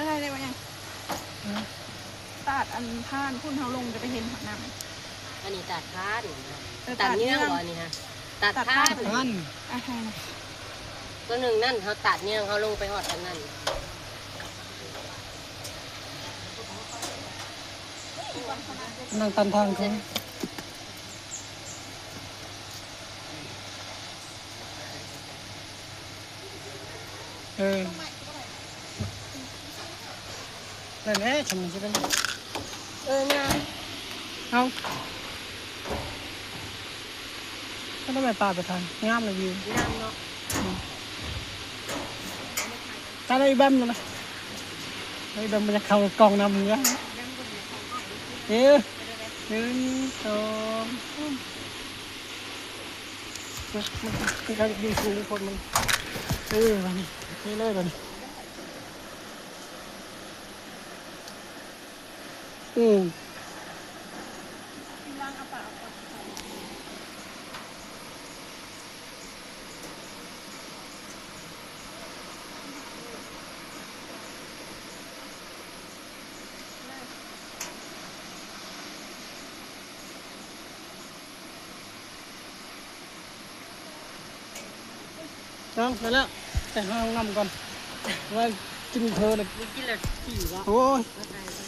ໄດ້ ໄດ້ບໍ່ຍັງ? ຕາດອັນຜ່ານພຸ້ນ ເຮົາລົງຈະໄປເຫັນຮອດນ້ຳ. ອັນນີ້ຕາດຜ່ານ ເອີ ຕາດເຍືອງ ຕາດເຍືອງ ບໍ່ ອັນນີ້ຮະ? ຕາດ ຕາດຜ່ານ ຜ່ານ ອ່ະ ໃຊ່ນະ ຕົວໜຶ່ງນັ້ນ ເຮົາຕາດເຍືອງ ເຮົາລົງໄປຮອດອັນນັ້ນ ນັ່ງຕັນທາງເຂົາ. ເອີ ນັ້ນແຫຼະ ທຳມັນຊິເປັນ ເອີ ງາມ ເອົາ ກໍໄດ້ໄປປ່າໄປທາງ ງາມລະວິວ ງາມເນາະ ອືມ ຕາໄດ້ແບມນະ ໄດ້ແບມ ມັນຢາກເຂົ້າກ້ອງນຳເຮືອ ເອີ ໜຶ່ງ ສອງ ສາມ. ມັນ ມັນ ມັນກະຢູ່ສູງໂພດມັນ ເອີ ບາດນີ້ ນີ້ເລີຍບາດນີ້ ອືມ. ເອົາ ໄປແລ້ວ ໄປຫາຫ້ອງນ້ຳກ່ອນ ວ່າກິນເພີແລ້ວ ກິນແລ້ວຫິວເນາະ ໂອ້ຍ ມາຖ່າຍ